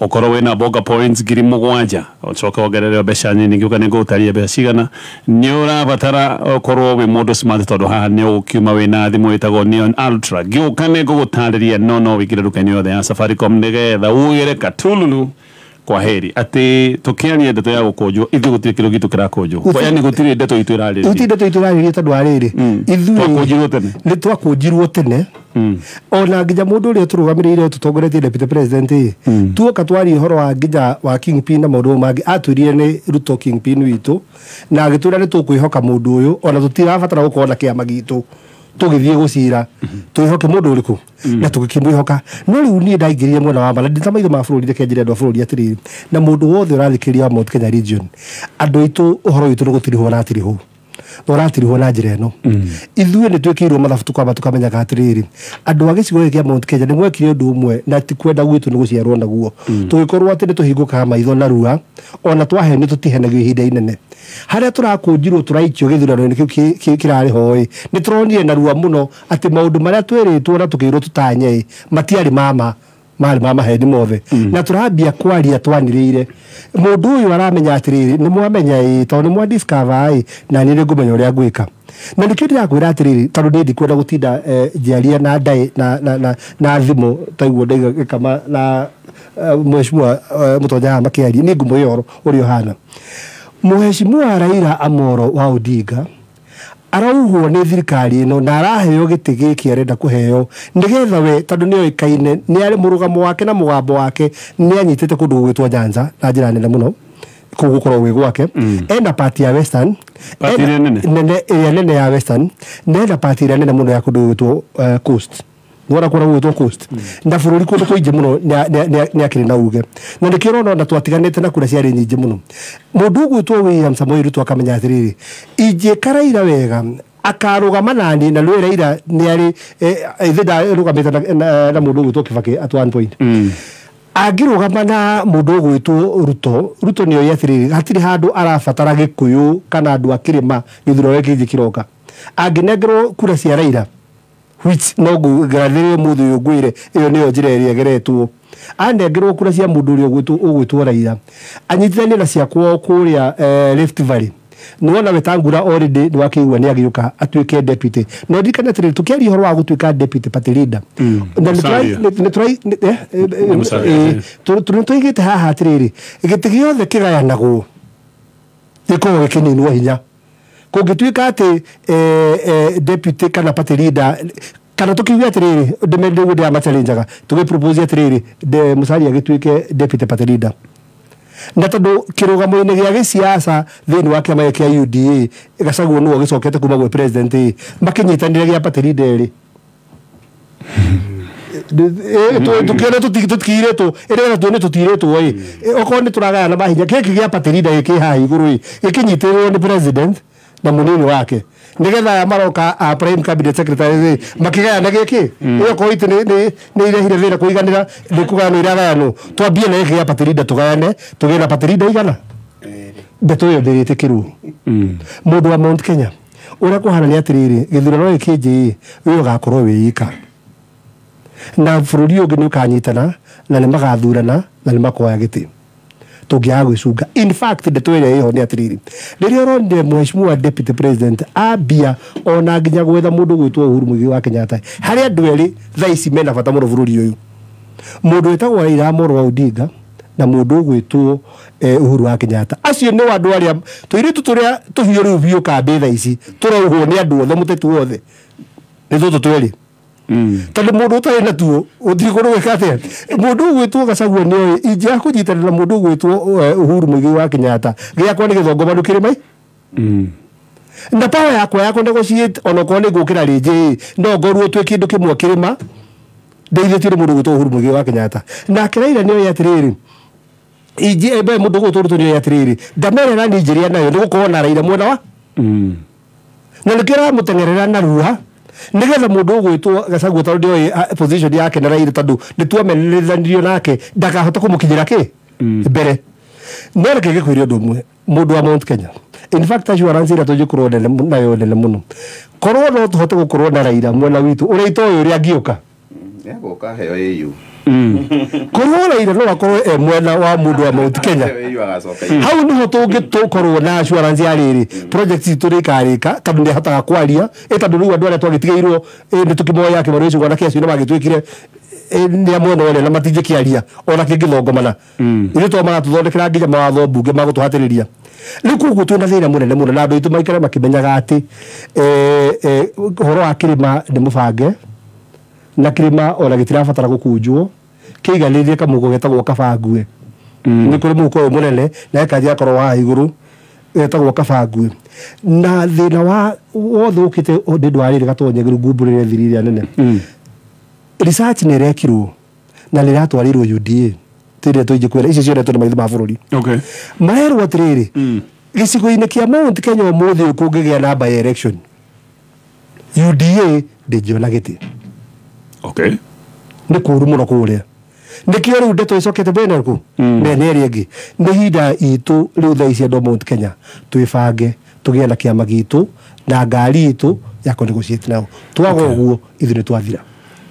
ũkorwo wĩna Bonga points 7,000, ũcoke wongerere mbeca nini, ngĩũka nĩ ngũgũtarĩria mbeca cigana. Nĩ ũrabatara ũkorwo wĩ mũndũ smart, tondũ haha nĩ ũkiuma wĩna thimũ ĩtagwo Neon Ultra. Ngĩũka nĩ ngũgũtarĩria, no wĩingĩre nduka-inĩ yothe ya Safaricom nĩgetha ugĩre katululu kwa heri atĩ tũkĩaria ndeto ya gũkũnjwo, ithuĩ gũtirĩ kĩndũ gitũ kĩrakũnjwo, yani gũtirĩ ndeto itũ ĩrarĩrĩria. Gũtirĩ ndeto itũ ĩrarĩrĩria, tondũ wa rĩrĩ, ithuĩ Twakũnjirwo tene. Nĩ twakũnjirwo tene, ona nginya mũndũ ũrĩa tũrũgamĩrĩire tũtongoretie, deputy president ĩ, tuoka twaria ũhoro wa nginya wa kingpin na maũndũ mau mangĩ, atwĩrire nĩ Ruto kingpin witũ, na agĩtwĩra nĩ tũkwĩhoka mũndũ ũyũ, ona tũtirabatara gũkorwo na kĩama gitũ tũgĩthiĩ gũcira, twĩhoke mũndũ ũrĩkũ, na tũgĩkĩmwĩhoka. No rĩu niĩ ndaingĩrire mwena wa mara ndĩ ta maitho ma bũrũri, reke njĩre andũ a bũrũri atĩrĩrĩ, na mũndũ wothe ũrathikĩrĩria wa Mount Kenya region, andũ aitũ, ũhoro witũ nĩ gũtirihwo ũratirihwo, na ũratirihwo na njĩra ĩno. Ithuĩ nĩ twĩkĩirwo mathabu, tũkamba tũkamenyaga atĩrĩrĩ, andũ a gĩcigo gĩkĩ kĩa Mount Kenya nĩ mwekire ũndũ ũmwe na ti kwenda gwitũ nĩ gũciarwo naguo, tũgĩkorwo atĩ nĩ tũhingũkaga maitho narua, ona twahenio tũtihenagio ihinda inene. Harĩa tũrakũnjirwo tũraikio gĩthurano-inĩ kĩu kĩrarĩ ho ĩ, nĩ tũronire narua mũno atĩ maũndũ marĩa twĩrĩtwo na tũkĩrwo tũtanye ĩ, matiarĩ mama, marĩ ma maheni mothe, na tũrambia kwaria twanĩrĩire. Mũndũ ũyũ aramenya atĩrĩrĩ, nĩ mwamenya ĩ, tondũ nĩ mwa discover ĩ, na niĩ nĩ ngũmenya ũrĩa ngwĩka. Na nĩkĩo ndĩrakwĩra atĩrĩrĩ, tondũ niĩ ndikwenda gũtinda ngĩaria na ndaĩ na thimũ taiguo ndaiga gĩkama na mheshimiwa Mũtonyo haha makĩaria, niĩ ngũmũhe ũhoro ũrĩa ũhana. Mheshimiwa Raila Amolo wa Odinga arauhwo nĩ thirikari ĩno na araheo gĩtĩ gĩkĩ arenda kũheo nĩgetha we, tondũ nĩ oĩkaine nĩ arĩ mũrũgamo wake na mũgambo wake, nĩ anyitĩte kũndũ gũgwĩtwo Nyanza na njĩra nene mũno, kũu gũkorwo gwĩ gwake. Ena party ya Western, Party ĩrĩa nene? Nene, ĩrĩa nene ya Western, na ena party ĩrĩa nene mũno ya kũndũ gũgwĩtwo Coast. Nĩwona kũrĩa gũgwĩtwo Coast na bũrũri kũndũ kũingĩ mũno nĩ akĩrĩ na uge, na nĩkĩo ũrona ona twatiganĩte na kura ciarĩ nyingĩ mũno. Mũndũ ũgwĩtwo William Samoei Ruto akamenya atĩrĩrĩ, ingĩka Raila wega akarũgama nani, na nĩwe Raila nĩ arĩ ithe ndarũgamĩte na mũndũ ũgwĩtwo Kibaki at one point. Angĩrũgama na mũndũ ũgwĩtwo Ruto, Ruto nĩ oĩ atĩrĩrĩ, hatirĩ handũ arabatara Gĩkũyũ kana andũ a kĩrĩma gĩthurano gĩkĩ kĩroka. Angĩnengerwo kura cia Raila, which no ngũgathĩrĩrie mũthĩ ũyũ ngwĩre ĩyo nĩyo njĩra ĩrĩa ĩgeretwo, anengerwo kura cia mũndũ ũrĩa ũgwĩtwo Raila, anyitithanie na cia kwao kũrĩa Rift Valley, nĩwona Wetangula already nĩ wakĩigua nĩ agĩũka atuĩke deputy. Na ũririkane atĩrĩrĩ, tũkĩaria ũhoro wa gũtuĩka deputy party leader, na Musalia. Musalia, nĩ tũigĩte haha atĩrĩrĩ, gĩtĩ gĩothe kĩgayanagwo gĩkoragwo gĩkĩninwo hinya. Kũngĩtuĩka atĩ deputy kana party leader, kana tũkiuge atĩrĩrĩ, ndĩmendĩguo ndĩramachallengaga, tũgĩpropose atĩrĩrĩ, Musalia agĩtuĩke deputy party leader, na tondũ kĩrũgamo-inĩ gĩa gĩsiasa thĩinĩ wa kĩama gĩa UDA Gachagua nĩwe ũgĩcokete kuma gwĩ president ĩ, makĩnyitanĩra gĩa party leader ĩrĩ tũkĩona tũtikirĩtwo ĩrĩa tuone tũtirĩtwo ĩ, okorwo nĩ tũragayana mahinya, gĩkĩ gĩa party leader gĩkĩ haha igũrũ ĩ, gĩkĩnyitĩrĩrwo nĩ president na mũnini wake, nĩgetha aya maroka a prime cabinet secretary ĩ, makĩgayana gĩkĩ ĩyo korwo itĩ nĩ irehire thĩna kũiganĩra, nĩ kũgayanwo iragayanwo, twambie na gĩkĩ gĩa party leader, tũgayane tũgĩe na party leader igana. Ndeto ĩyo ndĩrĩtĩkĩrwo. Mũndũ wa Mount Kenya, ũrĩa kũhana nĩ atĩrĩrĩ, gĩthurano gĩkĩ kĩnjĩ ĩ, wĩ ũgakorwo wĩ ika na bũrũri ũngĩ nĩ ũkanyitana na nĩ magathurana na nĩ makoya gĩtĩ tũngĩaga gwĩcunga. In fact, ndeto ĩrĩa ĩho nĩ atĩrĩrĩ, rĩrĩa ũronire mheshimiwa deputy president ambia ona nginya gwetha mũndũ gwĩtwo Uhuru Muigai wa Kenyatta, harĩ andũ erĩ thaa ici mena bata mũno bũrũri ũyũ, mũndũ wĩtagwo Raila Amolo wa Odinga na mũndũ ũgwĩtwo Uhuru wa Kenyatta. Acio nĩ andũ arĩa tũirĩtu tũrĩa tũhiũ rĩu biũ kambĩ thaa ici tũrauhwo nĩ andũ othe, mũteti wothe nĩ tũtũ twĩrĩ, tondũ mũndũ ũtarĩ natuo gũtirĩ kũndũ gwĩka atĩa. Mũndũ ũgwĩtwo Gachagua nĩoĩ ingĩaga kũnyitanĩra na mũndũ ũgwĩtwo Uhuru Muigai wa Kenyatta, gĩakwa nĩ gĩthongomanu kĩrĩma na power yakwa ya kũ-negotiate, ona okorwo nĩ ngũkĩra rĩngĩ, no ngorwo twĩ kĩndũ kĩmwe kĩrĩma ndeithĩtio nĩ mũndũ ũgwĩtwo Uhuru Muigai wa Kenyatta. Nake Raila nĩoĩ atĩrĩrĩ, Inji ebe mundu gutu ni atiriri ndamerera ni njiria nayo ni gukorwo na Raila mwena wa na nikira mutengerera na ruha nigetha mundu ugwitwo Gachagua tondu ndioĩ position yake na Raila tondu nituomenithanirio nake ndakahota kumukinyira ki mbere. No reke ngikwire undu umwe mundu wa Mount Kenya, in fact assurance ira tujikorwo nene nayo nene muno korwo no tuhote gukorwo na Raila mwena witu uria itoĩ uria angiuka Nĩegũka heo AU. Korwo Raila no akorwo e mwena wa mundu wa Mount Kenya, hau niho tũngĩtũkorwo na assurance ya rĩrĩ project citũ rĩkarĩka tondũ nĩahotaga kwaria tondũ rĩu andũ arĩa twagĩtigĩirwo nĩ tũkĩmoya Kĩmani Ichung'wa na Kĩacio nĩ magĩtuĩkire nĩ a mwena ũrĩa na matingĩkĩaria ona kĩngĩthongomana ithuĩ to maratũthondekera nginya mawatho mbunge magũtũhatĩrĩria. Rĩu koguo twĩna thĩna mũnene mũno na andũ aitũ maikare makĩmenyaga atĩ ũhoro wa kĩrĩma nĩ mũbange na kĩrĩma ona gĩtirabatara gũkũnjwo kĩiganĩrie kamũhuko getagwo kabangue. Nĩ kũrĩ mũhuko ũyũ mũnene na gĩkanjia gakorwo haha igũrũ getagwo kabangue. Na thĩna wa wothe ũkĩte nĩ ũndũ wa rĩrĩ Gatonye ngumbũrĩre thiri ĩrĩa nene. Research nĩ ĩrekirwo na nĩ ĩratwarĩirwo UDA tĩrĩa tũingĩkwĩra icio cionetwo nĩ maitho ma bũrũri. Marerwo atĩrĩrĩ gĩcigo-inĩ kĩa Mount Kenya ũmũthĩ ũyũ kũngĩgĩa na by election UDA ndĩngĩona gĩtĩ. Nĩ kũũru mũno kũrĩa. Nĩkĩo rĩu ndeto ĩcokete mwena ũrĩkũ? Mĩena ĩrĩa ĩngĩ. Nĩ ihinda itũ rĩu thaa ici andũ a Mount Kenya twĩbange tũgĩe na kĩama gitũ na ngari itũ ya kũ negotiate nao. Twaga ũguo ithuĩ nĩ twathira.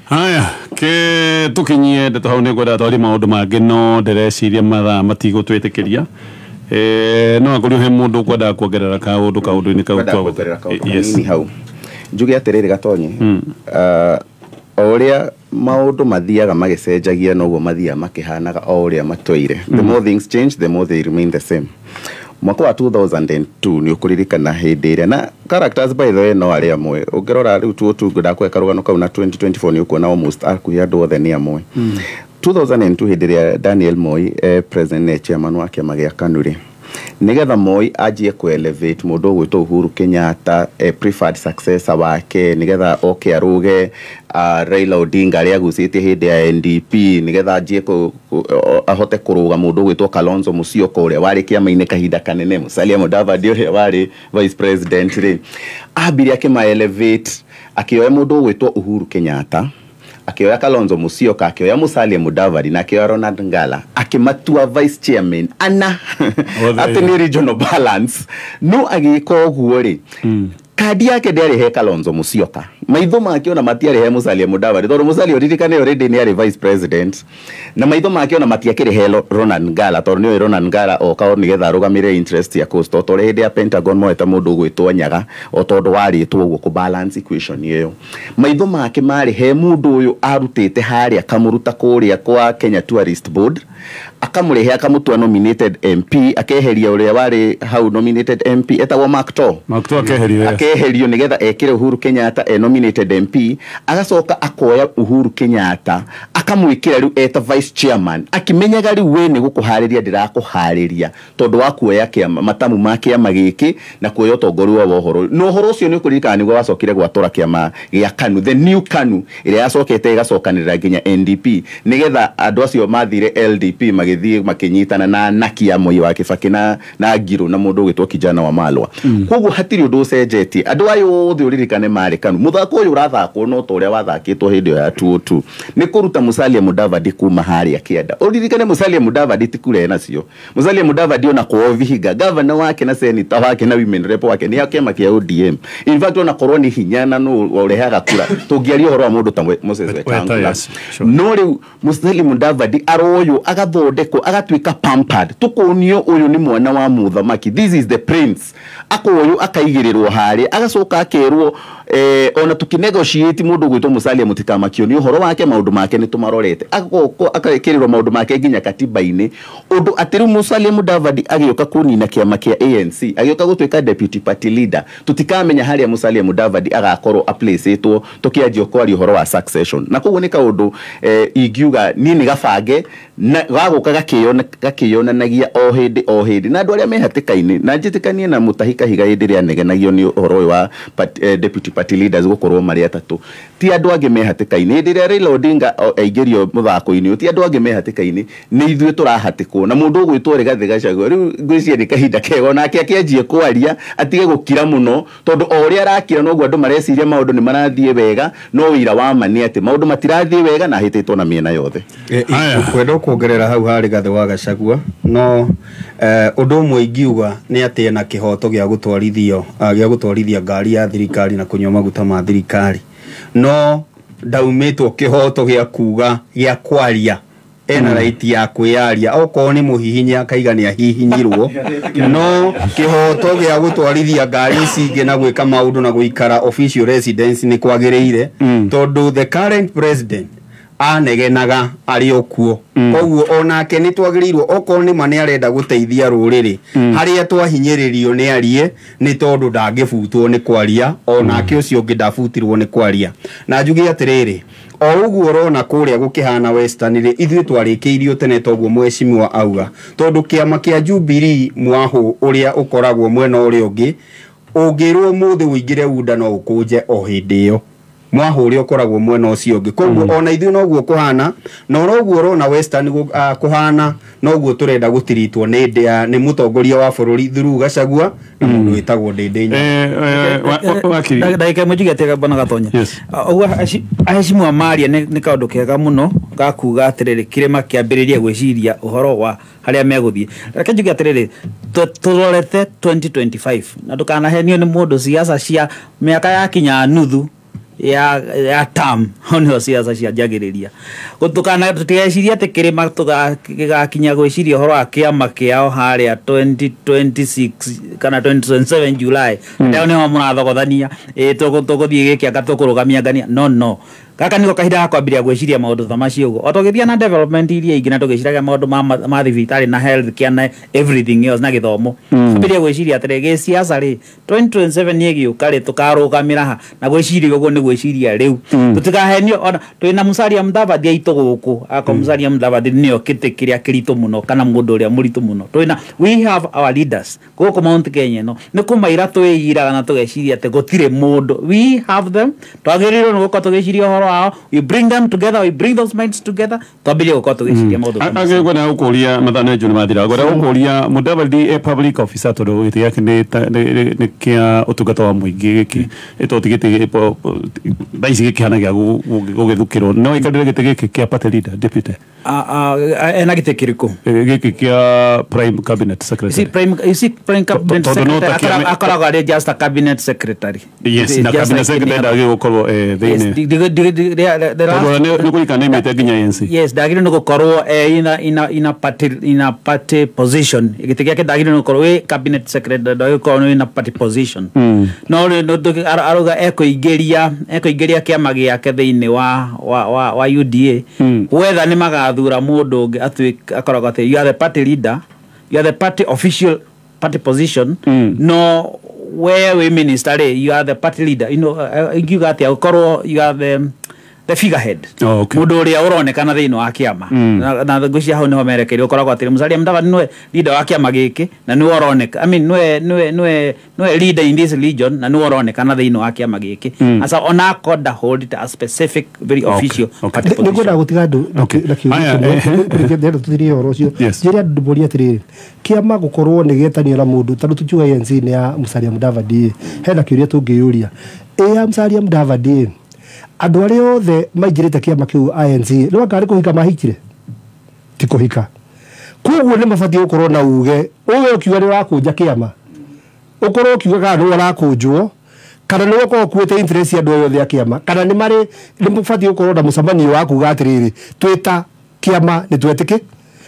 Haya, ke tukinyie ndeto hau nĩ ngwenda twarie maũndũ mangĩ no ndĩreciria mathaa matigũtwĩtĩkĩria. No akorwo he mũndũ ũkwendaga kuongerera kaũndũ kaũndũ-inĩ kau kuongerera kaũndũ kanini hau. Njuge atĩrĩrĩ Gatonye, o ũrĩa maũndũ mathiaga magĩcenjagia noguo mathiaga makĩhanaga o ũrĩa matũire. The more things change, the more they remain the same. Mwaka wa 2002 nĩ ũkũririkana hĩndĩ ĩrĩa na characters by the way no arĩa amwe ũngĩrora rĩu 2002 ngwenda karũgano kau na 2024 nĩ ũkuona almost akuhi andũ othe nĩ amwe. 2002 hĩndĩ ĩrĩa Daniel Moi president na chairman wa kĩama gĩa KANU rĩ, nigetha Moi anjie ku elevate mũndũ ũgwĩtwo Uhuru Kenyatta preferred successor wake nigetha oke arũge Raila Odinga arĩa agucĩtie hĩndĩ ya NDP nigetha anjie ahote kũrũga mũndũ ũgwĩtwo Kalonzo Musyoka ũrĩa warĩ kĩama-inĩ kahinda kanene, Musalia Mudavadi ũrĩa warĩ vice president rĩ, ambire akĩma elevate akĩoya mũndũ ũgwĩtwo Uhuru Kenyatta, akĩoya Kalonzo Musyoka, akĩoya Musalia Mudavadi na akĩoya Ronald Ngala akĩmatua vice chairman ana atĩ nĩ regional balance. No agĩka ũguo rĩ, kandi yake ndĩarĩ he Kalonzo Musyoka, maitho make ona matiarĩ he Musalia Mudavadi tondũ Musalia ũririkane already nĩ arĩ vice president, na maitho make ona matiakĩrĩ he Ronald Ngala tondũ nĩoĩ Ronald Ngala oka o nĩgetha arũgamĩrĩre interest ya Coast, o ta ũrĩa hĩndĩ ya Pentagon moete mũndũ ũgwĩtwo Nyaga o tondũ warĩtwo ũguo kũ balance equation ĩyo. Maitho make marĩ he mũndũ ũyũ arutĩte harĩa akamũruta kũrĩa kwa Kenya Tourist Board akamũrehe akamũtua nominated MP, akeheria ũrĩa warĩ hau nominated MP etagwo Mark Too. Mark Too akeherio, akeherio nĩgetha ekĩre Uhuru Kenyatta e nominated MP, agacoka akoya Uhuru Kenyatta akamwĩkĩra rĩu eta vice chairman akimenyaga rĩu we nĩ gũkũharĩria ndĩrakũharĩria tondũ wa kuoya kĩama matamu ma kĩama gĩkĩ na kuoya ũtongoria wa ũhoro. Na ũhoro ũcio nĩ ũkũririkana nĩguo wacokire gwatũra kĩama gĩa KANU, the new KANU ĩrĩa yacokete ĩgacokanĩrĩra nginya NDP nĩgetha andũ acio mathire LDP magĩthiĩ makĩnyitana na Naki ya Moi wa Kibaki na Ngirũ na mũndũ ũgwĩtwo Kijana wa Malwa. Koguo hatirĩ ũndũ ũcenjetie, andũ aya othe ũririkane marĩ KANU. Mũthako ũyũ ũrathakwo no ta ũrĩa wathakĩtwo hĩndĩ ĩyo ya 2002 nĩ kũruta Musalia Mudavadi kuma harĩa kĩanda. Ũririkane Musalia Mudavadi ti kura enacio. Musalia Mudavadi ona kwao Vihiga, governor wake na senator wake na women rep wake nĩ a kĩama kĩa ODM. In fact ona korwo nĩ hinya na nũ ũrehaga kura tũngĩaria ũhoro wa mũndũ ta Moses Wetangula. No rĩu Musalia Mudavadi aroywo agathondekwo agatuĩka pampered, tũkonio ũyũ nĩ mwana wa mũthamaki, this is the prince, akoywo akaigĩrĩrwo harĩa agacoka akerwo ona tukinegotiate mũndũ ũgwĩtwo Musalia mũtikamakio nĩ ũhoro wake maũndũ make nĩ tũmarorete, agoka akekĩrĩrwo maũndũ make nginya katiba-inĩ ũndũ atĩ rĩu Musalia Mudavadi agĩũka kũnina kĩama kĩa ANC, agĩũka gũtuĩka deputy party leader, tũtikamenya harĩa Musalia Mudavadi agakorwo aplacĩtwo tũkĩanjia kwaria ũhoro wa succession. Na koguo nĩ kaũndũ ingiuga niĩ nĩ gabange na gagũka gakĩyonanagia o hĩndĩ na andũ arĩa me hatĩka-inĩ, na njĩtĩkanie na Mutahi Kahiga hĩndĩ ĩrĩa anegenagio nĩ ũhoro ũyũ wa deputy party leaders gukorwo mari atatu ti andu angi me hatikaini hindi ria Raila Odinga aingĩrio muthako-inĩ ti andu angi me hatikaini ni ithuĩ tũrahatĩkwo na mũndũ ũgwĩtwo Rigathĩ Gachagua rĩu ngwĩciria nĩ kahinda kega onake akĩanjie kwaria atige gũkira mũno tondũ o ũrĩa arakira noguo andũ mareciria maũndũ nĩ marathiĩ wega no wĩira wa ma nĩ atĩ maũndũ matirathiĩ wega na ahĩtĩtwo na mĩena yothe. Kwenda kuongerera hau ha Rigathĩ wa Gachagua no ũndũ ũmwe ingiuga nĩ atĩ ena kĩhoto gĩa gũtwarithio gĩa gũtwarithia ngari ya thirikari na kũnyua maguta ma thirikari no ndaumĩtwo kĩhoto gĩa kuga gĩa kwaria ena right ya kwĩyaria okorwo nĩ mũhihinye akaiga nĩ ahihinyirwo no kĩhoto gĩa gũtwarithia ngari ici ingĩ na gwĩka maũndũ na gũikara official residence nĩ kwagĩrĩire tondũ the current president anegenaga arĩ o kuo koguo onake nĩ twagĩrĩirwo okorwo nĩ ma nĩ arenda gũteithia rũrĩrĩ harĩa twahinyĩrĩrio nĩ arie nĩ tondũ ndangĩbutwo nĩ kwaria onake ũcio ũngĩ ndabutirwo nĩ kwaria na njuge atĩrĩrĩ o ũguo ũrona kũrĩa gũkĩhana Western rĩ ithuĩ twarĩkĩirio tene toguo mheshimiwa auga tondũ kĩama kĩa Jubilee mwahũ ũrĩa ũkoragwo mwena ũrĩa ũngĩ ũngĩrwo ũmũthĩ ũingĩre UDA no ũkũnje o hĩndĩ ĩyo mwahu ũrĩa ũkoragwo mwena ũcio ũngĩ koguo ona ithuĩ noguo kũhana na noguo ũrona Western kũhana noguo tũrenda gũtiritwo nĩ mũtongoria wa bũrũri through Gachagua na mũndũ wĩtagwo Ndindi Nyoro. Ndagĩka ĩmwe njuge atĩrĩ bwana Gatonya ũguo aheshimiwa maria nĩ kaũndũ kega mũno ga kuga atĩrĩrĩ kĩrĩma kĩambĩrĩria gwĩciria ũhoro wa harĩa megũthiĩ. Reke njuge atĩrĩrĩ tũrorete 2025 na ndũkanahenio nĩ mũndũ siasa cia mĩaka yakinya nuthu ya term hau nĩho siasa cianjagĩrĩria gũtukana tũtigeciria atĩ kĩrĩma gĩgakinya gwĩciria ũhoro wa kĩama kĩao harĩa 2026 kana 2027 July ndao nĩho mũrathogothania tũgũthiĩ gĩkĩ anga tũkũrũgamia ngania no gaka niko kahinda ga kwambĩrĩria gwĩciria maũndũ ta macio ũguo o tũgĩthiĩ na development iria ingĩ na tũgĩciragia maũndũ ma thibitarĩ na health care na everything else na gĩthomo ambĩrĩria gwĩciria atĩrĩ gĩciaca rĩ 2027 nĩ ĩgĩũka rĩ tũkarũgamĩra ha na gwĩciria ũguo nĩ gwĩciria rĩu tũtikahenio ona twĩna Musalia Mudavadi aitũ gũkũ ako Musalia Mudavadi nĩo kĩtĩ kĩrĩa kĩritũ mũno kana mũndũ ũrĩa mũritũ mũno twĩna we have our leaders gũkũ Mount Kenya ĩno nĩ kũmaira twĩyiraga na tũgeciria atĩ gũtirĩ mũndũ we have them twagĩrĩirwo nĩ gũkorwo tũgĩciria ũhoro wao we bring them together we bring those minds together twambĩrĩrie gũkorwo tũgĩciria maũndũ ta macio. Ngwenda gũkũria mathaa nĩ mathira ngwenda gũkũria Mudavadi e public officer tondũ gĩtĩ gĩake nĩ kĩa ũtungata wa mũingĩ gĩkĩ ĩto ti gĩtĩ thaa ici gĩkĩhana gĩa gũgĩthukĩrwo no aikarĩre gĩtĩ gĩkĩ kĩa party leader deputy ena gĩtĩ kĩrĩkũ gĩkĩ kĩa prime cabinet secretary you see prime cabinet secretary akoragwo arĩ just a cabinet secretary. Yes, na cabinet secretary ndagĩrĩirwo gũkorwo thĩinĩ tondũ nĩ kũrikana nĩimĩte nginya ANC. Yes, ndagĩrĩirwo nĩ gũkorwo in a party position gĩtĩ gĩake ndagĩrĩirwo nĩ gũkorwo wĩ cabinet secretary ndagĩrĩirwo gũkorwo in a party position no arauga ekũingĩria kĩama gĩake thĩinĩ wa UDA whether nĩ magathura mũndũ ũngĩ atuĩke akoragwo atĩ you are the party leader you are the party official party position no where we minister you are the party leader you know ingiuga atĩa ũkorwo you are the figurehead mũndũ ũrĩa ũronekana thĩinĩ wa kĩama na ngwĩciria hau nĩho merekeire ũkoragwo atĩrĩ Musalia Mudavadi nĩwe leader wa kĩama gĩkĩ na nĩwe ũroneka I mean nĩwe leader in this region na nĩwe ũronekana thĩinĩ wa kĩama gĩkĩ asa onakorwo hold it a specific very official party position. Nĩngwenda gũtiga andũ na kĩũria kĩmwe tũthirie ũhoro ũcio njĩre andũ ndĩmũrie atĩrĩrĩ kĩama gũkorwo nĩ gĩetanio na mũndũ tondũ tũkiuga ANC nĩ ya Musalia Mudavadi hena kĩũria tũngĩyũria ĩ ya Musalia Mudavadi andũ arĩa othe maingĩrĩte kĩama kĩu ANC nĩ wakarĩ kũhika mahikire ti kũhika koguo nĩ mabatiĩ gũkorwo na uge ũwe ũkiuga nĩ ũrakũnja kĩama ũkorwo ũkiuga kana nĩ ũrakũnjwo kana nĩ ũkorwo ũkuĩte interest ya andũ othe a kĩama kana nĩ marĩ nĩ mũbatiĩ gũkorwo na mũcemanio wa kuga atĩrĩrĩ twĩ ta kĩama nĩ twetĩkĩ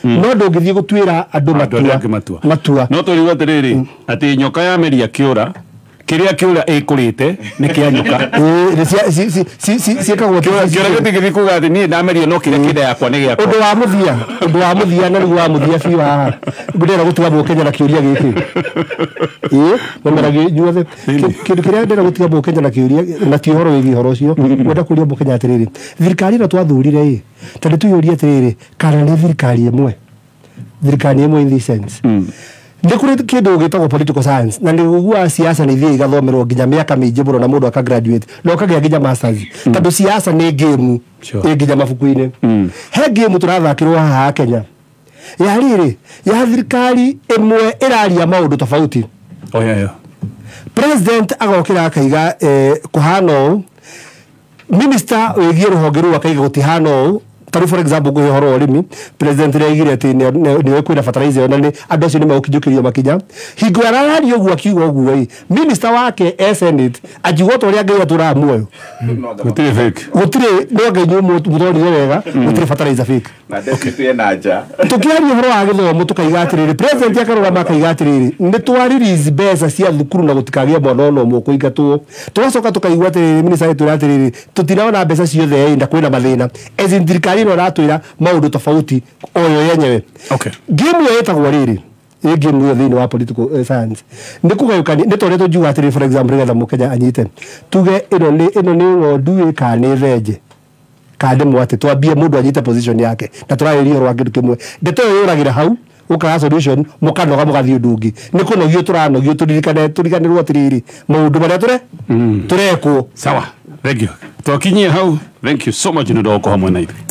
no ndũngĩthiĩ gũtuĩra andũ matua no tũriuga atĩrĩrĩ atĩ nyoka yameria kĩũra kĩrĩa kĩũra ĩkũrĩte nĩ kĩa nyoka ciĩkagwo kĩũra gĩtingĩthiĩ kuga atĩ niĩ ndamerio no kĩrĩa kĩnda yakwa nĩ gĩakwa ũndũ wa mũthia na rĩu wa mũthia biũ haha ndĩrenda gũtiga Mũkenya na kĩũria gĩkĩ ĩĩ mũmeragie inyuothe kĩndũ kĩrĩa ndĩrenda gũtiga Mũkenya na kĩũria na ti ũhoro wĩgiĩ ũhoro ũcio ngwenda kũria Mũkenya atĩrĩrĩ thirikari ĩno twathurire ĩ tondũ twĩyũrie atĩrĩrĩ kana nĩ thirikari ĩmwe in this sense Nĩ kũrĩ kĩndũ gĩtagwo political science na nĩ siasa nĩ ithiĩ igathomerwo nginya mĩaka mĩingĩ mũno na mũndũ aka graduate na ũkagĩa nginya masters tondũ siasa nĩ game ĩ nginya mabuku-inĩ. He game tũrathakĩrwo haha Kenya ya rĩrĩ ya thirikari ĩmwe ĩraria maũndũ tofauti. President agokĩra akaiga kũhana ũũ, minister wĩgiĩ rũhonge rũu akaiga gũtihana ũũ. Tarĩu for example ngũhe ũhoro wa ũrĩmi, president nĩaigire atĩ nĩoĩ kwĩna fertilizer ĩyo na nĩ andũ acio nĩmegũkinyũkĩrio makinya. Hingo araria ũguo akiuga ũguo ĩ, minister wake e senate akiuga ta ũrĩa Ngai atũraga muoyo gũtirĩ fake, gũtirĩ no Ngai inyuĩ mũtonire wega, gũtirĩ fertilizer fake. Na deputy ena nja. Tukiaria ũhoro wa gĩthomo tukaiga atĩrĩrĩ, president akarũgama akaiga atĩrĩrĩ, nĩ twa release mbeca cia thukuru na gũtikagĩe mwana ona ũmwe ũkũingatwo. Tũgacoka tũkaigua atĩrĩrĩ, minister agĩtwĩra atĩrĩrĩ, tũtinaona mbeca ciothe ĩ na kwĩna mathĩna. As in thirikari ĩno ĩratwĩra maũndũ tofauti oyo yenyewe. Game ĩyo ĩtagwo rĩrĩ, ĩ game ĩyo thĩinĩ wa political science nĩ kũgayũkania, nĩ ta ũrĩa tũngiuga atĩrĩrĩ, for example nĩgetha mũkenya anyite, tuge ĩno nĩ ng'ondu ĩ kana nĩ thenje kana nĩ mwatĩ, twambie mũndũ anyite position yake na tũrarĩria ũhoro wa kĩndũ kĩmwe. Ndeto ĩyo yũragĩra hau ũkaga solution, mũkanoga mũgathiĩ ũndũ ũngĩ. Nĩ kũnogio tũranogio tũririkane tũriganĩrwo atĩrĩrĩ maũndũ marĩa tũrekwo. Sawa, thank you, twakinyie hau. Thank you so much nĩ ũndũ wa gũkorwo hamwe na ithuĩ.